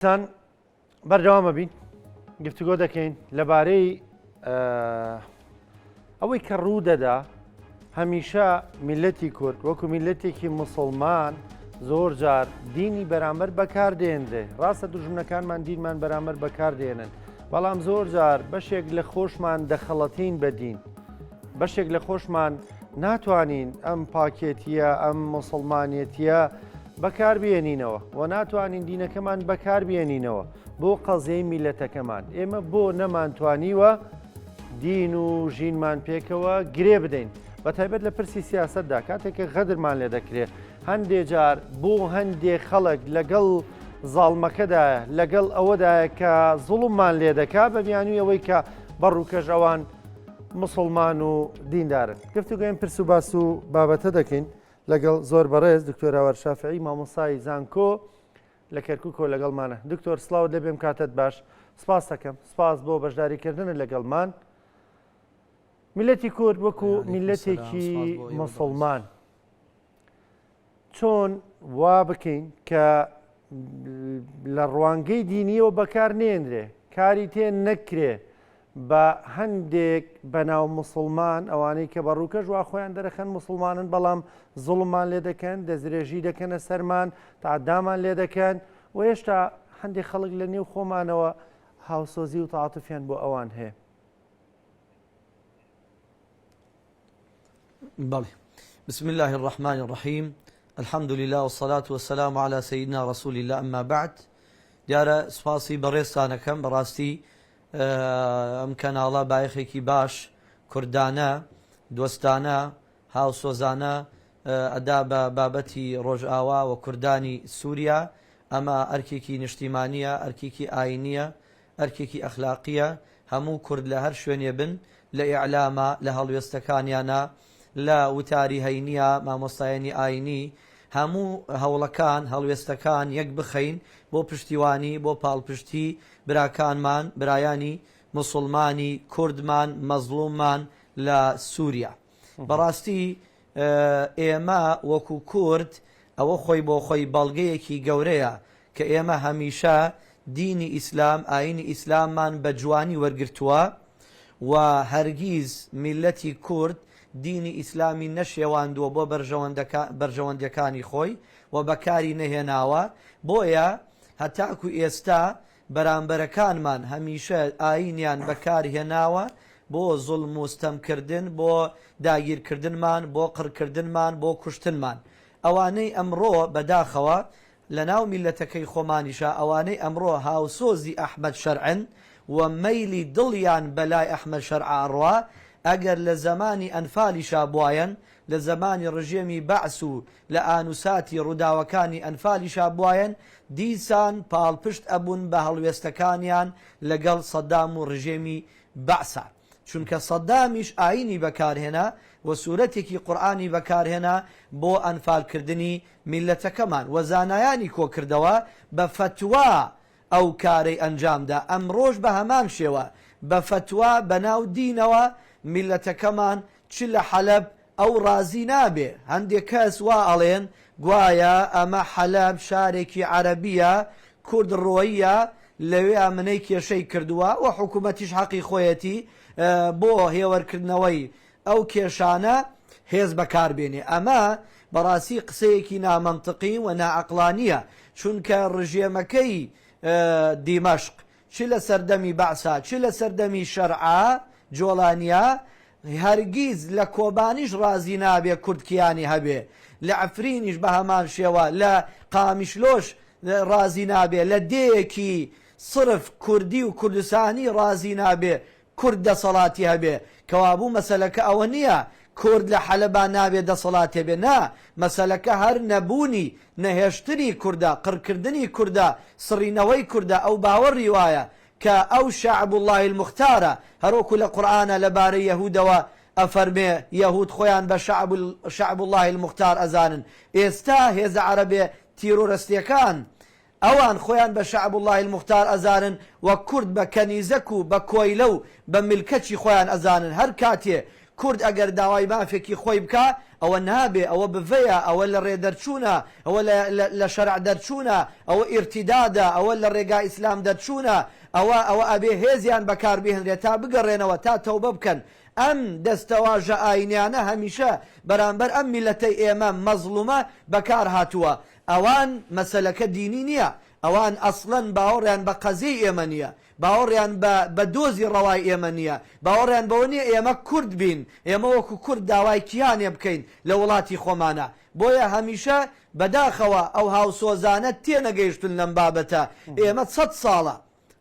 تان بەردەوامە بین گفتوگۆ دەکەین لەبارەی ئەوەی کە ڕوو دەدا هەمیشە میلەتی کورد وەکو میلەتێکی مسلمان زۆر جار دینی بەرامبەر بەکاردێنرێ ڕاستە دوژمنەکانمان دینمان بەرامبەر بەکاردێنن بەڵام زۆر جار بەشێک لە خۆشمان دەخەڵەتین بە دین بەشێک لە خۆشمان ناتوانین ئەم پاکێتیە ئەم مسلمانەتیە بەکاربێنینەوە و ناتوانین دینەکەمان بەکاربێنینەوە بۆ قەزیەی میلەتەکەمان ئێمە بۆ نەمانتوانیوە دین و ژینمان پێکەوە گرێ بدەین بە تایبەت لە پرسی سیاستدا کاتێک کە غەدرمان لێ دەکرێت هەندێ جار بۆ هەندێ خەڵک لەگەڵ زاڵمەکەدایە لەگەڵ ئەوەدایە کە زوڵممان لێ دەکا بە بیانووی ئەوەی کە بە ڕووکەش ئەوان مسلمان و دیندارن گفتوگۆی پرس و باس و بابەتە دەکەین لەگەڵ زۆر بەڕێز دکتۆر هاوار شافعی مامۆستای زانکۆ لە کەرکوکەوە لەگەڵمانە. دکتۆر سڵاوت لێبێم کاتت باش. سپاس دەکەم. سپاس بۆ بەشداریکردنت لەگەڵمان. میلەتی کورد وەکو میلەتێکی مسلمان چۆن وا بکەین کە لە ڕوانگەی دینیەوە بەکار نێنرێ کاری تێ نەکرێ بە هەندێک بەناو موسڵمان ئەوانەی کە بە ڕووکەش وا خۆیان دەرەخەن موسڵمانن بەڵام زوڵممان لێ دەکەن دەستدرێژی دەکەنە سەرمان تەعەدامان لێ دەکەن و هێشتا هەندێک خەڵک لە نێو خۆمانەوە هاوسۆزی و تەعاتوفیان بۆ ئەوان هەیە. بەڵێ بسم الله الرحمن الرحیم الحمد لله والصلاة والسلام على سيدنا رسول الله أما بعد دیارە سپاسی بەڕێزتانەکەم بەڕاستی ئەم کەناڵە بایەخێکی باش کوردانە، دۆستانە، هاوسۆزانە ئەدا بە بابەتی ڕۆژئاوا و کوردانی سوریا. ئەمە ئەرکێکی نشتیمانیە، ئەرکێکی ئاینیە، ئەرکێکی ئەخلاقیە. هەموو کورد لە هەر شوێنێ بن، لە ئیعلاما، لە هەڵوێستەکانیانا، لە وتاری هەینیا، مامۆستایانی ئاینی، هەموو هەوڵەکان، هەڵوێستەکان یەک بخەین بۆ پشتیوانی، بۆ پاڵپشتی براکانمان، برایانی موسوڵمانی کوردمان، مەزڵوممان لە سوریا. بەڕاستی ئێمە وەکو کورد ئەوە خۆی بۆ خۆی بەڵگەیەکی گەورەیە کە ئێمە هەمیشە دینی ئیسلام، ئایینی ئیسلاممان بە جوانی وەرگرتووە و هەرگیز میللەتی کورد دینی ئیسلامی نەشێواندووە بۆ بەرژەوەندیەکانی خۆی و بەکاری نەهێناوە، بۆیە هەتاکو ئێستا بەرامبەرەکانمان هەمیشە ئایینیان بەکار هێناوە بۆ زوڵم و ستەمکردن، بۆ داگیرکردنمان، بۆ قڕکردنمان، بۆ کوشتنمان. ئەوانەی ئەمڕۆ بەداخەوە لەناو میللەتەکەی خۆمانیشا ئەوانەی ئەمڕۆ هاوسۆزی ئەحمەد شەرعن و مەیلی دڵیان بەلای ئەحمەد شەرعا ئەڕوا، ئەگەر لە زەمانی ئەنفالیشا بوایەن، لە زەمانی ڕژێمی بەعس و لە ئانوساتی ڕووداوەکانی ئەنفالیشا بوایەن، دیسان پاڵپشت ئەبوون بە هەڵوێستەکانیان لەگەڵ سەدام و ڕژێمی بەعسا. چونکە سەدامیش ئایینی بەکارهێنا و سورەتێکی قورئانی بەکارهێنا بۆ ئەنفالکردنی میللەتەکەمان و زانایانی کۆکردەوە بە فەتوا ئەو کارەی ئەنجامدا، ئەمڕۆش بە هەمان شێوە بە فەتوا بەناو دینەوە میللەتەکەمان چ لە حەلەب ئەو ڕازی نابێ، هەندێ کەس وا ئەڵێن گوایە ئەمە حەلەب شارێکی عەرەبیە کورد ڕۆییە لەوێا منەی کێشەی کردووە و حکومەتیش حەقی خۆیەتی بۆ هێوەرکردنەوەی ئەو کێشانە هێز بەکار بێنێ ئەمە بەڕاستی قسەیەکی نامەنتقی و نائەقڵانیە چونکە ڕژێمەکەی دیمەشق چ لە سەردەمی بەعسا چ لە سەردەمی شەرعا جۆڵانیا هەرگیز لە کۆبانیش ڕازی نابێ کورد کیانی هەبێ لە عەفرینیش بە هەمان شێوە لە قامیشلۆش ڕازی نابێ لە دێیەکی سرف کوردی و کوردستانی ڕازی نابێ کورد دەسەڵاتی هەبێ، کەوابوو مەسەلەکە ئەوە نییە کورد لە حەلەبا نابێ دەسەڵاتی هەبێ، نا، مەسەلەکە هەر نەبوونی، نەهێشتنی کوردە، قڕکردنی کوردە، سڕینەوەی کوردە، ئەو باوەڕی وایە کە ئەو شعب اللە المختارە، هەروەکو لە قورئانا لە بارەی یەهودەوە ئەفەرمێ یەهود خۆیان بە شعب شعب اللە المختار ئەزانن، ئێستا هێزە عەرەبێ تیرۆرستیەکان ئەوان خۆیان بە شعب اللە المختار ئەزانن و کورد بە کەنیزەک و بە کۆیلە و بە ملکەچی خۆیان ئەزانن هەر کاتێ. کورد ئەگەر داوای مافێکی خۆی بکا ئەوە نابێ، ئەوە بڤەیە، ئەوە لە ڕێ دەرچوونە، ئەوە لە لە لە شەرع دەرچوونە، ئەوە ئیرتیدادە، ئەوە لە ڕێگا ئیسلام دەرچوونە، ئەوە ئەوە ئەبێ هێزیان بەکار بهێنرێ تا بگەڕێنەوە، تا تەوبە بکەن. ئەم دەستەواژە ئاینیانە هەمیشە بەرامبەر ئەم میللەتەی ئێمە مەزڵومە بەکار هاتووە. ئەوان مەسەلەکە دینی نییە، ئەوان ئەسڵەن باوەڕیان بە قەزیەی ئێمە نییە، باوەڕیان بە بە دۆزی ڕەوای ئێمە نییە، باوەڕیان بەوە نییە ئێمە کورد بین، ئێمە وەکو کورد داوای کیانێ بکەین لە وڵاتی خۆمانا. بۆیە هەمیشە بەداخەوە ئەو هاوسۆزانە تێنەگەیشتوون لەم بابەتە. ئێمە سەت ساڵە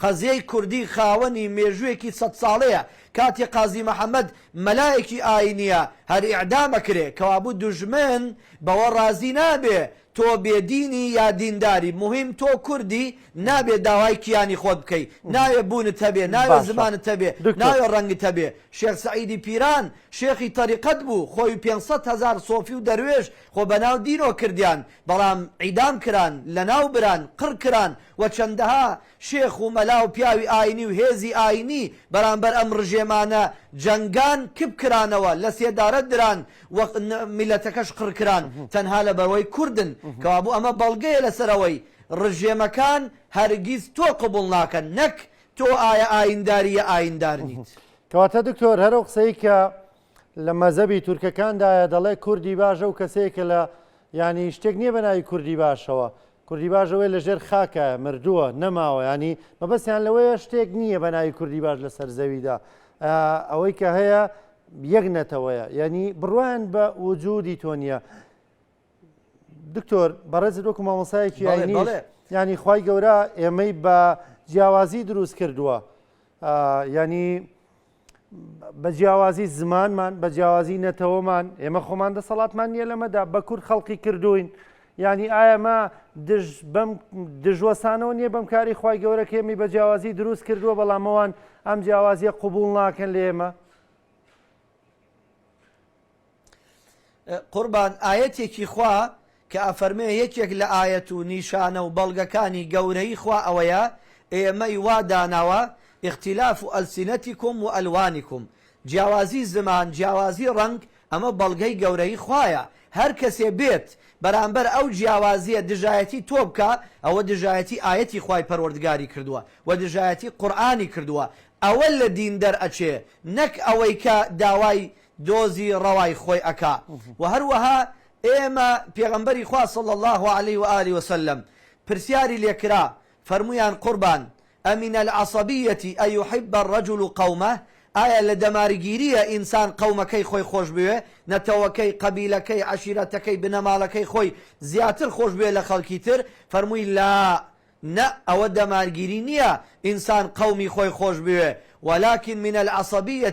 قەزیەی کوردی خاوەنی مێژووێکی سەت ساڵەیە، کاتێ قازی محەمەد مەلایەکی ئاینیە هەر ئیعدام ئەکرێ، کەوابوو دوژمن بەوە ڕازی نابێ تۆ بێ دینی یا دینداری موهیم تۆ کوردی نابێ داوای کیانی خۆت بکەی ناوێ بوونت هەبێ ناوێ باشە زمانت هەبێ دکتۆر. ناوێ ڕەنگت هەبێ شێخ سەعیدی پیران شێخی تەریقەت بوو خۆی و 500 هەزار سۆفی و دەروێش خۆ بەناو دینۆ کردیان بەڵام عیدام کران لەناو بران قڕ کران و چەندەها شێخ و مەلا و پیاوی ئاینی و هێزی ئاینی بەرامبەر ئەم ڕژێمانە جەنگان کپ کرانەوە لە سێدارە دران و میللەتەکەش قڕ کران تەنها لەبەرئەوەی کوردن کەوابوو ئەمە بەڵگەیە لەسەر ئەوەی ڕژێمەکان هەرگیز تۆ قبوڵ ناکەن نەک تۆ ئایا ئاینداری یا ئایندار نیت. کەواتە دکتۆر هەر ئەو قسەی کە لە مەزەبی تورکەکاندایە دەڵێ کوردی باش ئەو کەسەیە کە لە یانی شتێک نییە بە ناوی کوردی باشەوە کوردی باش ئەوەیە لە ژێر خاکایە مردووە نەماوە ینی مەبەستیان لەوەیە شتێک نییە بە ناوی کوردی باش لەسەر زەویدا ئەوەی کە هەیە یەک نەتەوەیە یعنی بڕوایان بە وجودی تۆ نییە دکتۆر بەڕێزت وەکو مامۆسایەکی ئاینیش ینی خی گەورە ئێمەی بە جیاوازی دروست کردووە ینی بە جیاوازی زمانمان بە جیاوازی نەتەوەمان ئێمە خۆمان دەسەڵاتمان نییە لەمەدا بە کورد خەڵقی کردوین ینی ئایا دژ بەم دژوەسانەوە نییە بەم کاری خی گەورە کێمی بە جیاوازی دروست کردووە بەڵامەوان ئەم جیاوازیە قوبول ناکەن لە ئێمە. قوربان ئایەتێکی خوا کە ئەفەرموێ یەکێک لە ئایەت و نیشانە و بەڵگەکانی گەورەیی خوا ئەوەیە ئێمەی وا داناوە اختلاف السنتکم و الوانکم جیاوازی زمان جیاوازی ڕەنگ ئەمە بەڵگەی گەورەیی خوایە هەر کەسێ بێت بەرامبەر ئەو جیاوازیە دژایەتی تۆ بکا ئەوە دژایەتی ئایەتی خوای پەروەردگاری کردووە وە دژایەتی قورئانی کردووە ئەوە لە دین دەرئەچێ نەک ئەوەی کە داوای دۆزی ڕەوای خۆی ئەکا وە هەروەها ئێمە پێغەمبەری خوا صلی اللە علیه و آله و سلم پرسیاری لێ کرا فەرموویان قوربان امن العصبیە ان یحب الرجل قومه ئایا لە دەمارگیریە ئینسان قەومەکەی خۆی خۆش بوێ نەتەوەکەی قەبیلەکەی عەشیرەتەکەی بنەماڵەکەی خۆی زیاتر خۆش بوێ لە خەڵکی تر فەرمووی لا نە ئەوە دەمارگیری نیە ئینسان قەومی خۆی خۆش بوێ ولکن من العصبیە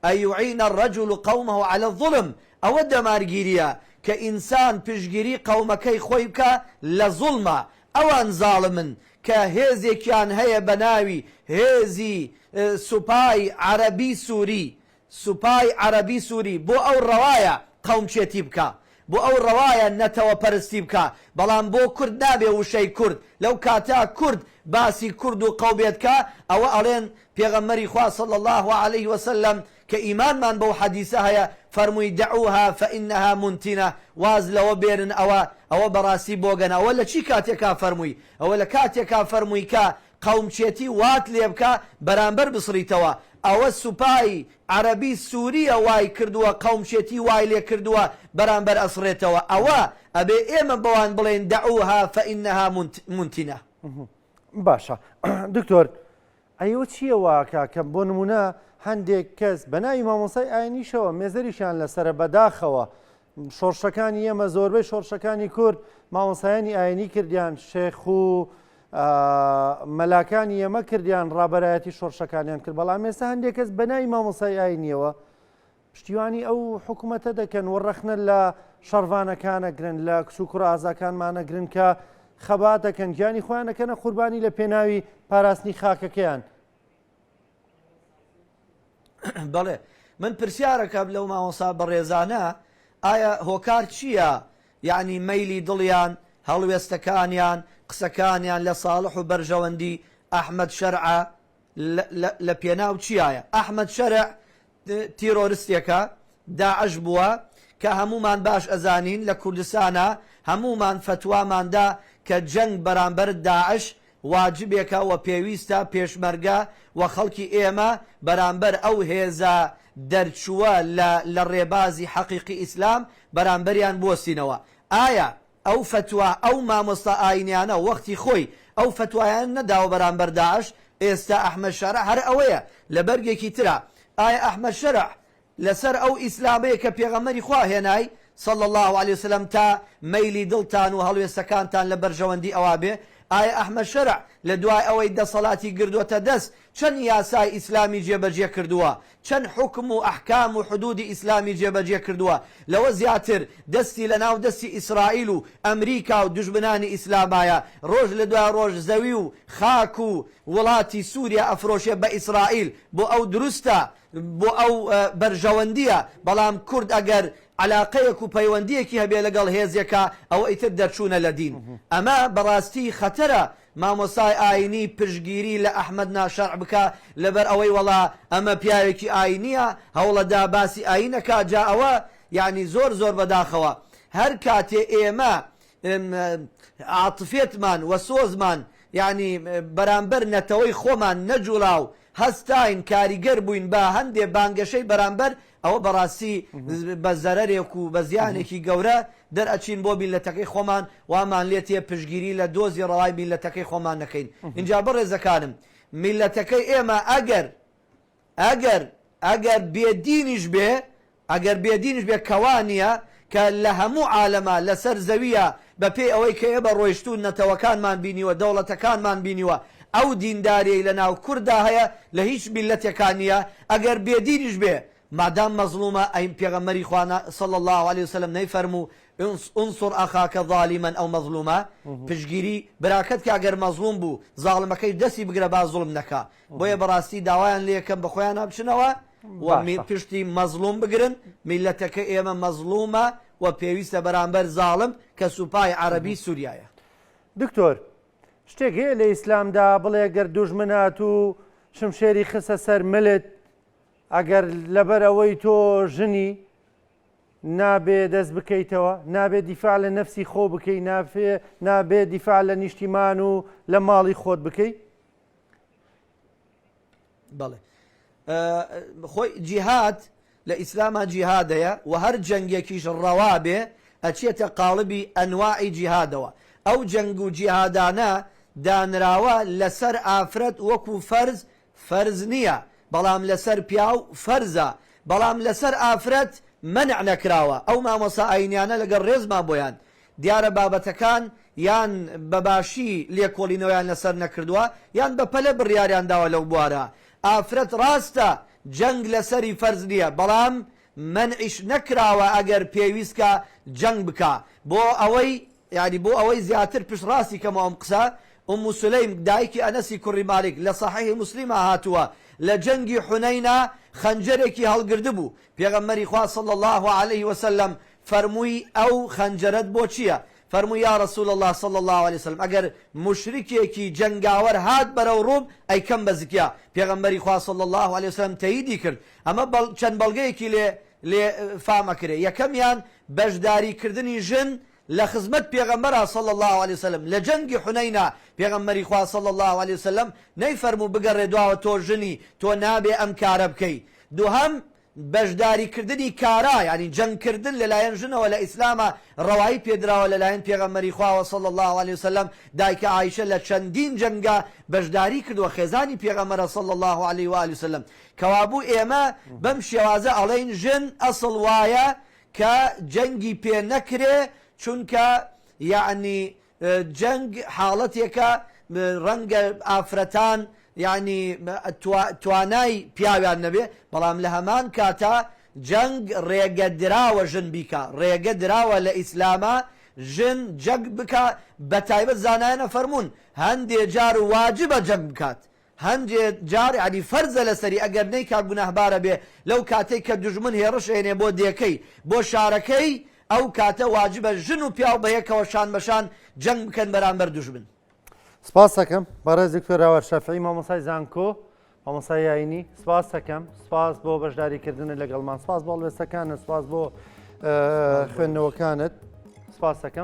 ان یعین الرجل قومه علی الظلم ئەوە دەمارگیریە کە ئینسان پشتگیری قەومەکەی خۆی بکا لە زوڵما ئەوان زاڵمن کە هێزێکیان هەیە بەناوی هێزی سوپای عەرەبی سوری سوپای عەرەبی سوری بۆ ئەو ڕەوایە قەومچێتی بکا، بۆ ئەو ڕەوایە نەتەوە پەرستی بکا، بەڵام بۆ کورد نابێ وشەی کورد، لەو کاتە کورد باسی کورد و قەوبێت کا، ئەوە ئەڵێن پێغەمبەری خوا صلی اللە علیه وسلم کە ئیمانمان بەو حەدیسە هەیە فەرمووی دعوها فانها منتنە واز لەوە بێنن ئەوە ئەوە بەڕاستی بۆگەنە ئەوە لە چی کاتێکا فەرمووی ئەوە لە کاتێکا فەرمووی کە قەومچێتی وات لێبکا بەرامبەر بسڕیتەوە ئەوە سوپای عەرەبی سوریە وای کردووە قەومچێتی وای لێکردووە بەرامبەر ئەسڕێتەوە ئەوە ئەبێ ئێمە بەوان بڵێین دعوها فانها منتنە. باشە دکتۆر ئەیوە چییە واکا کە بۆ نمونە هەندێک کەس بە ناوی مامۆسای ئاینیشەوە مێزەریشیان لەسرە بەداخەوە شۆڕشەکانی ئێمە زۆربەی شۆڕشەکانی کورد مامۆسایانی ئاینی کردیان شێخ و مەلاکانی ئێمە کردیان ڕابەرایەتی شۆڕشەکانیان کرد بەڵام ئێستا هەندێک کەس بەناوی مامۆسای ئاینیەوە پشتیوانی ئەو حکوومەتە دەکەن و ڕەخنە لە شەڕڤانەکانەگرن لە کچ و کوڕ ئازاکانمانەگرن کە خەبات دەکەن گیانی خۆیان دەکەنە قوربانی لە پێناوی پاراستنی خاکەکەیان. بەڵێ من پرسیارەکەم لەو مامۆسا بەڕێزانە ئایا هۆکار چییە یعنی مەیلی دڵیان هەڵوێستەکانیان قسەکانیان لە ساڵح و بەرژەوەندی ئەحمەد شەرعە لە پێناو چیایە ئەحمەد شەرع تیرۆرستێکە. داعش بووە کە هەموومان باش ئەزانین لە کوردستانا هەموومان فەتوامان دا کە جەنگ بەرامبەر داعش واجبێکە و پێویستە پێشمەرگە و خەڵکی ئێمە بەرامبەر ئەو هێزە دەرچووە لە لە ڕێبازی حەقیقی ئیسلام بەرامبەریان بوەستینەوە ئایا ئەو فەتوا ئەو مامۆستا ئاینیانە وەختی خۆی ئەو فەتوایان نەداوە بەرامبەر داعش ئێستا ئەحمەد شەرع هەر ئەوەیە لە بەرگێکی ترا ئایا ئەحمەد شەرع لەسەر ئەو ئیسلامەیە کە پێغەمبەری خوا هێنای، صلی اللە علیە وسلم، تا مەیلی دڵتان و هەڵوێستەکانتان لە بەرژەوەندی ئەوا بێ؟ ئایا ئەحمەد شەرع لە دوای ئەوەی دەسەڵاتی گردۆتە دەست چەند یاسای ئیسلامی جێبەجێ کردووە؟ چەند حوکم و ئەحکام و حدودی ئیسلامی جێبەجێ کردووە؟ لەوە زیاتر دەستی لە ناو دەستی ئیسرائیل و ئەمریکا و دوژمنانی ئیسلامایە، ڕۆژ لە دوای ڕۆژ زەوی و خاک و وڵاتی سوریا ئەفرۆشێ بە ئیسرائیل، بۆ ئەو دروستە بۆ ئەو بەرژەوەندییە، بەڵام کورد ئەگەر عەلاقەیەک و پەیوەندییەکی هەبێ لەگەڵ هێزێکا ئەوە ئیتر دەرچوونە لە دین. ئەمە بەڕاستی خەتەرە مامۆستای ئاینی پشتگیری لە ئەحمەد ناشەرع بکا لەبەر ئەوەی وەڵا ئەمە پیاوێکی ئاینییە هەوڵەدا باسی ئاین ئەکا جا ئەوە یانی زۆر زۆر بەداخەوە هەر کاتێ ئێمە عاتفیەتمان و سۆزمان یانی بەرامبەر نەتەوەی خۆمان نەجوڵا و هەستاین کاریگەر بووین بە هەندێ بانگەشەی بەرامبەر، ئەوە بەڕاستی بە زەرەرێک و بە زیانێکی گەورە دەرئەچین بۆ میللەتەکەی خۆمان، وامان لێ تێ پشتگیری لە دۆزی ڕەوای میللەتەکەی خۆمان نەکەین. ئینجا بەڕێزەکانم میللەتەکەی ئێمە ئەگەر ئەگەر ئەگەر بێ دینیش بێ ئەگەر بێ دینیش بێ کەوا نیە کە لە هەموو عالەما لەسەر زەویە بە پێی ئەوەی کە ئێمە ڕۆیشتوون نەتەوەکانمان بینیوە دەوڵەتەکانمان بینیوە ئەو دینداریەی لە ناو کوردا هەیە لە هیچ میللەتێکا نیە ئەگەر بێ دینیش بێ مادام مەزڵومە ئەی پێغەمبەری خوا صلی اللە علیە وسلم نەیفەرموو انصر اخاک ظالما او مظلوما پشتگیری براکەت کە ئەگەر مەزڵوم بوو زاڵمەکەیش دەستی بگرە با زوڵم نەکا بۆیە بەڕاستی داوایان لێکەم بەخۆیانا بچنەوە و باشە. پشتی مەزڵوم بگرن میللەتەکە ئێمە مەزڵومە و پێویستە بەرامبەر زاڵم کە سوپای عەرەبی سوریایە. دکتۆر شتێک هەیە لە ئیسلامدا بڵێ گەر دوژمن هات و شمشێری خستە سەر ملت ئەگەر لەبەر ئەوەی تۆ ژنی نابێ دەست بکەیتەوە نابێ دیفاع لە نەفسی خۆ بکەی نافێ نابێ دیفاع لە نیشتیمان و لە ماڵی خۆت بکەی؟ بەڵێ خۆی جیهاد لە ئیسلاما جیهاد هەیە و هەر جەنگێکیش ڕەوا بێ ئەچێتە قاڵبی ئەنواعی جیهادەوە ئەو جەنگ و جیهادانە دانراوە لەسەر ئافرەت وەکو فەرز فەرز نییە بەڵام لەسەر پیاو فەرزە بەڵام لەسەر ئافرەت مەنع نەکراوە ئەو مامۆسا ئاینیانە لەگەڵ ڕێزما بۆیان دیارە بابەتەکان یان بە باشی لێکۆڵینەوەیان لەسەر نەکردووە یان بە پەلە بڕیاریان داوە لەو بوارە. ئافرەت ڕاستە جەنگ لەسەری فەرز نییە بەڵام مەنعیش نەکراوە ئەگەر پێویست کا جەنگ بکا. بۆ ئەوەی یانی بۆ ئەوەی زیاتر پشتڕاستی کەمەوە ئەم قسە، ئوم سولەیم دایکی ئەنەسی کوڕی مالیک لە سەحیحی موسلیما هاتووە لە جەنگی حونەینا خەنجەرێکی هەڵگردبوو پێغەمبەری خوا صلی اللە علیه وسلم فەرمووی ئەو خەنجەرەت بۆ چییە؟ فەرمووی یا رسول اللە صلی اللە علیه وسلم ئەگەر موشریکێکی جەنگاوەر هات بەرەو ڕووم ئەیکەم بە زکیا، پێغەمبەری خوا صلی اللە علیه وسلم تەییدی کرد، ئەمە چەند بەڵگەیەکی لێ لێ فام ئەکرێ، یەکەمیان بەشداری کردنی ژن لە خزمەت پێغەمبەرا صلی اللە علیه وسلم لە جەنگی حونەینا پێغەمبەری خوا صلی اللە علیه وسلم نەیفەرموو بگەڕێ دواوە تۆ ژنی تۆ نابێ ئەم کارە بکەی، دووهەم بەشداری کردنی کارا یانی جەنگ کردن لەلایەن ژنەوە لە ئیسلاما ڕەوایی پێدراوە لەلایەن پێغەمبەری خواوە صلی اللە علیە وسلم دایکە عائیشە لە چەندین جەنگا بەشداری کردووە خێزانی پێغەمبەرە صلی اللە علیه و آله وسلم کەوابوو ئێمە بەم شێوازە ئەڵێین ژن ئەسڵ وایە کە جەنگی پێ نەکرێ چونکە یەعنی جەنگ حاڵەتێکە ڕەنگە ئافرەتان یانی توانای پیاویان نەبێ بەڵام لە هەمان کاتا جەنگ ڕێگە دراوە ژن بیکا ڕێگە دراوە لە ئیسلاما ژن جەگ بکا بە تایبەت زانایان ئەفەرموون هەندێ جار واجبە جەنگ بکات هەندێ جار یانی فەرزە لەسەری ئەگەر نەیکا گوناهبارە بێ لەو کاتەی کە دوژمن هێڕش ئەیەنێ بۆ دێکەی بۆ شارەکەی ئەو کاتە واجبە ژن و پیاو بەیەکەوە شان بەشان جەنگ بکەن بەرامبەر دوژمن. سپاس ئەکەم بەڕێز دکتۆر راوەر شەفعی مامۆستای زانکۆ. مامۆستای ئاینی سپاس دەکەم سپاس بۆ بەشداریکردنت لەگەڵمان سپاس بۆ هەڵوێستەکانت سپاس بۆ خوێندنەوەکانت سپاس دەکەم.